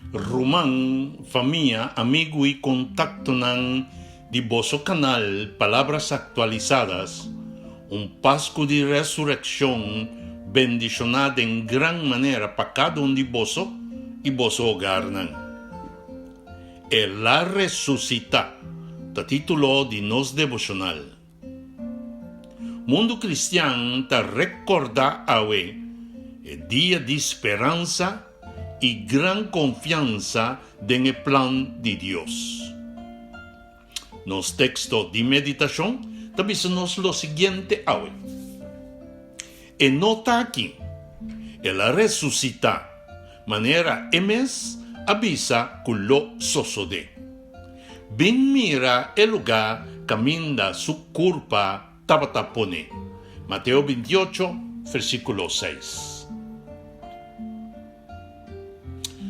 Ruman, famia, amigu i kontaktonan di boso kanal Palabras Actualizadas, un Pasku di Resurekshon bendishoná den gran manera pa kada un di boso i boso hogarnan. El a resusitá ta título di nos devoshonal. Mundu kristian ta rekordá awe e dia di speransa i gran konfiansa den e plan di Dios. Nos teksto di meditashon ta bisa nos lo siguiente awe, E no ta aki, el a resusitá, manera e mes a bisa ku lo sosodé. Bin mira e lugá kaminda su kurpa tabata poné. Mateo bintiocho, versíkulo seis.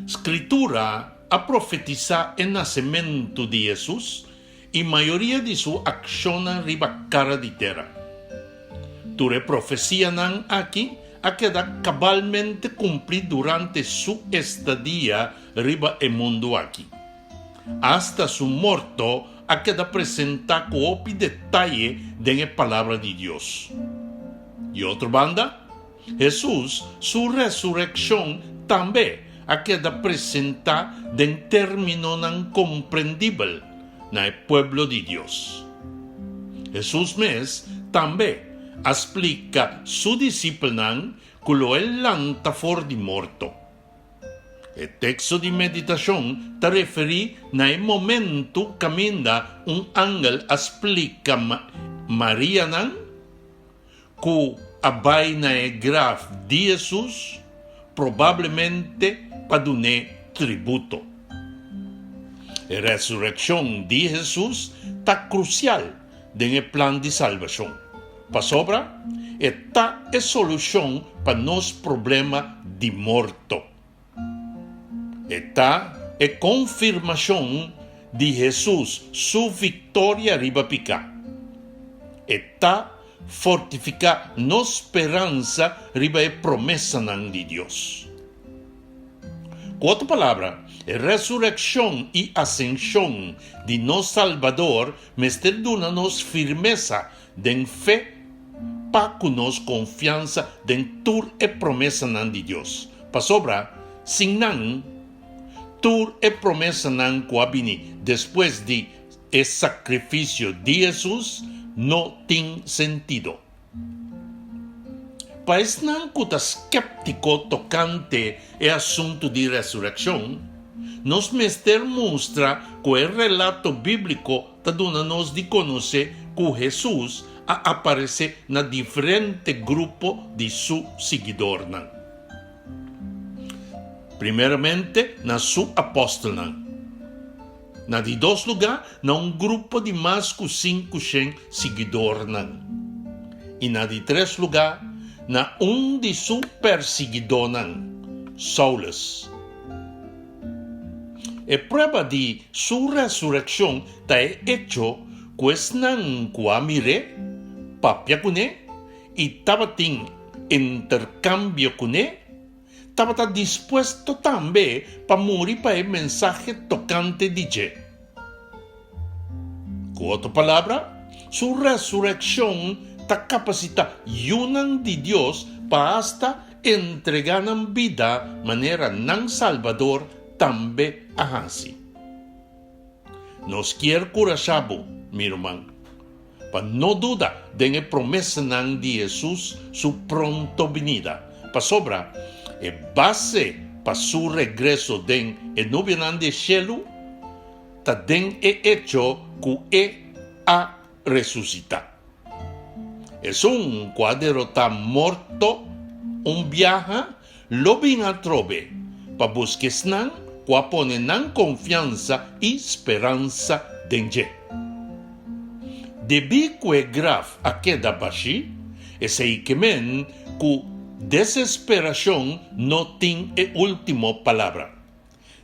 Skritura a profetisá e nasementu di Hesus i mayoria di su akshonnan riba kara di tera. Tur e profesianan aki a keda kabalmente kumplí durante su estadia riba e mundu aki. Asta su morto a keda presentá ku hopi detaye den e Palabra di Dios. Di otro banda, Hesus su resurekshon tambe a keda presentá den términonan komprendibel na e pueblo di Dios. Hesus mes tambe a splika su disipelnan ku lo e lanta for di morto. E teksto di meditashon ta referí na e momentu kaminda un angel a splika Marianan ku a bai na e graf di Hesus, probablemente pa dun'é tributo. E resurekshon di Hesus ta krusial den e plan di salbashon, pasobra e ta e solushon pa nos problema di morto. E ta e konfirmashon di Hesus su viktoria riba piká. E ta fortifiká nos speransa riba e promesanan di Dios. Ku otro palabra, e resurekshon i asenshon di nos Salbador mester duna nos firmesa den fe pa ku nos konfiansa den tur e promesanan di Dios. Pasobra, sin nan, tur e promesanan ku a bini despues di e sakrifisio di Hesus no tin sentido. Pa esnan ku ta sképtiko tokante e asuntu di resurekshon, nos mester mustra ku e relato bíbliko ta duna nos di konosé ku Hesus a aparesé na diferente grupo di su siguidornan. Primeramente na su apòstelnan. Na di dos lugá, na un grupo di mas ku sinkushen siguidornan. I na di tres lugá, na un di su persiguidónan, Saulus. E prueba di su resurekshon ta e echo ku esnan ku a mir'é, papia kuné i tabatin interkambio kuné, tabata dispuesto tambe pa muri pa e mensahe tokante di dje. Ku otro palabra, su resurekshon ta kapasitá yunan di Dios pa asta entregá nan bida manera nan Salbador tambe a hasi. Nos kier kurashá bo, mi ruman, pa no duda den e promesanan di Hesus su pronto binida, pasobra e base pa su regreso den e nubianan di e shelu ta den e echo ku e a resusitá. Esun ku a derotá morto un biaha lo bin atrobe pa buska esnan ku a pone nan konfiansa i speransa den dje. Debí ku e graf a keda bashí, esei ke men ku desesperashon no tin e último palabra.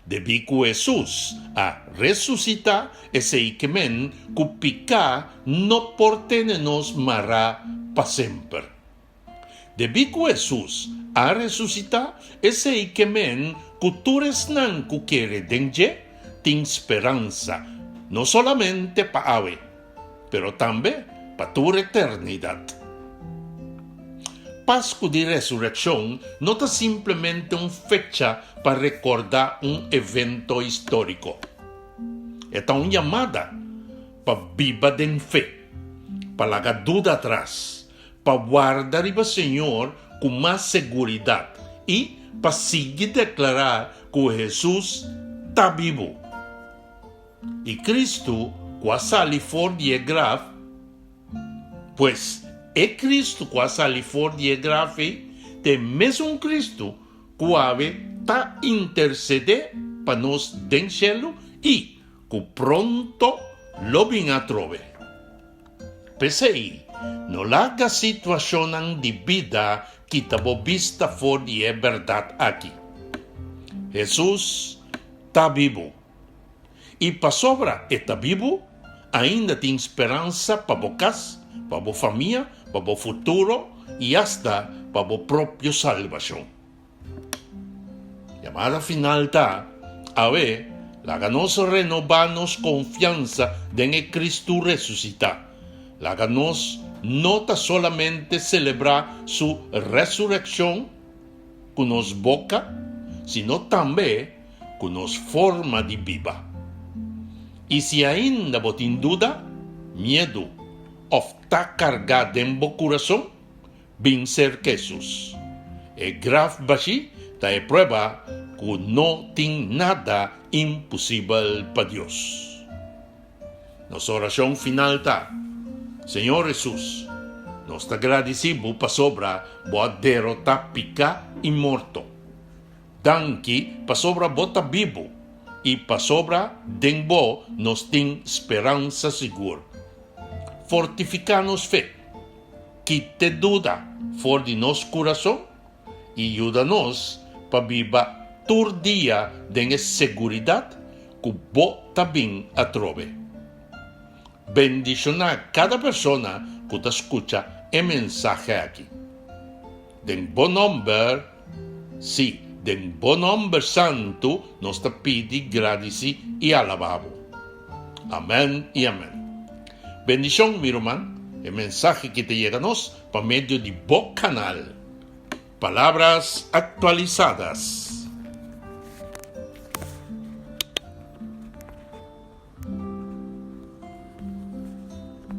Debí ku Hesus a resusitá, esei ke men ku piká no por tene nos mará pa semper. Debí ku Hesus a resusitá, esei ke men ku tur esnan ku kere den dje tin speransa, no solamente pa awe, pero tambe pa tur eternidat. Pasku di Resurekshon no ta simplemente un fecha pa rekordá un evento históriko. E ta un yamada pa biba den fe, pa laga duda atras, pa warda riba Señor ku mas seguridat i pa sigui deklará ku Hesus ta bibu. I Kristu ku a sali for di e graf, pues, e Kristu ku a sali for di e graf ei ta e mesun Kristu ku awe ta intersedé pa nos den shelu i ku pronto lo bin atrobe. P'esei, no laga situashonnan di bida kita bo bista for di e bèrdat aki. Hesus ta bibu. I pasobra e ta bibu, ainda tin speransa pa bo kas, pa bo famia, pa bo futuro i asta pa bo propio salbashon. Yamada final ta, Awe, laga nos renobá nos konfiansa den e Kristu resusitá. Laga nos no ta solamente selebrá su resurekshon ku nos boka, sino tambe ku nos forma di biba. I si ainda bo tin duda, miedu òf ta kargá den bo kurason, bin serka Hesus. E graf bashí ta e prueba ku no tin nada impusibel pa Dios. Nos orashon final ta, Señor Hesus, nos ta gradisí bo pasobra bo a derotá piká i morto. Danki pasobra bo ta bibu i pasobra den bo nos tin speransa sigur. Fortifiká nos fe, kita e duda for di nos kurason i yuda nos pa biba tur dia den e seguridat ku bo ta bin atrobe. Bendishoná kada persona ku ta skucha e mensahe aki. Den bo nòmber, sí, den bo nòmber santu nos ta pidi, gradisí i alabá bo. Amèn i amèn. Bendishon, mi ruman, e mensahe ki ta yega nos pa medio di bo kanal. Palabras Actualizadas.